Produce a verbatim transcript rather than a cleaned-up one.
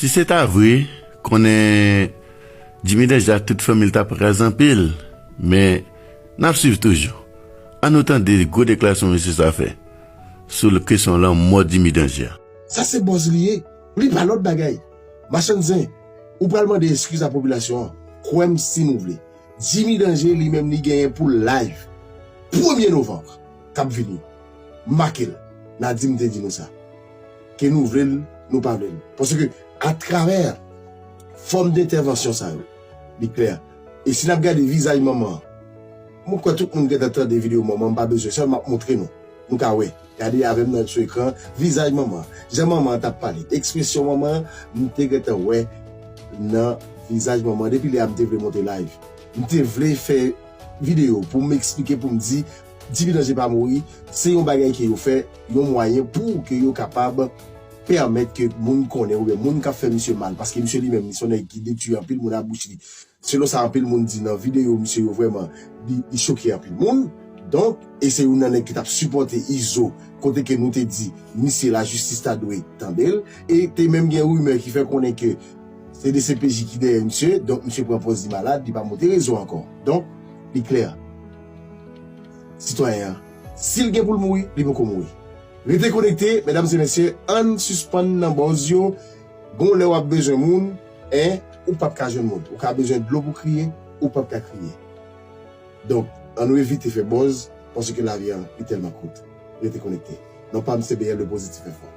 Si se ta vre, konnen Jimmy Danje ak tout fanmi l t ap kraze anpil, men n ap swiv toujou. Ann nou tande gwo deklarasyon mesye sa fè sou kesyon lanmò Jimmy Danje a. Sa se bòz li ye. Li pa lòt bagay. Machann zen, ou pral mande eskiz a popilasyon an. Kwè m si nou vle. Jimmy Danje li menm li genyen pou l live. Premye novanm k ap vini. Make l. N a di m te di nou sa. Ke nou vle l, nou pa vle l. Paske atravè fòm dentèvansyon sa yo, li klè. E si n ap gade vizaj manman an, mwen kwè tout moun gentan tande videyo manman, m pa bezwen, sèl m ap montre nou. Nou ka wè. Gade avè m nan sou ekran, vizaj manman an. Jan manman an t ap pale, ekspresyon manman an, m te gentan wè nan vizaj manman an depi lè a m te vle monte live. M te vle fè videyo pou m eksplike, pou m di, Jimmy Danje pa mouri, se yon bagay ke yo fè, yon mwayen pou ke yo kapab pèmèt ke moun konnen oubyen moun k ap fè misye mal, paske misye li menm, li se yon nèg ki detwi anpil moun a bouch li. Selon sa anpil moun di nan videyo misye yo, vrèman, li, li choke anpil moun. Donk, e se youn nan nèg ki t ap sipòte Izo, kote ke nou te di, misye lajistis ta dwe tande l. E te menm gen rimè ki fè konnen ke se D C P J ki dèyè misye, donk misye pran pòz li malad, li pa monte rezo ankò. Donk, li klè. Sitwayen an, si l gen pou l mouri, li poko mouri. Rete konekte, medam e mesye, ann sispann nan bòz yo. Gon lè w ap bezwen moun, en, ou p ap ka jwenn moun. Ou ka bezwen dlo pou kriye, ou p ap ka kriye. Donk, ann nou evite fè bòz, paske lavi an, li tèlman kout. Rete konekte. Non pa m se B L de Pozitif Enfo.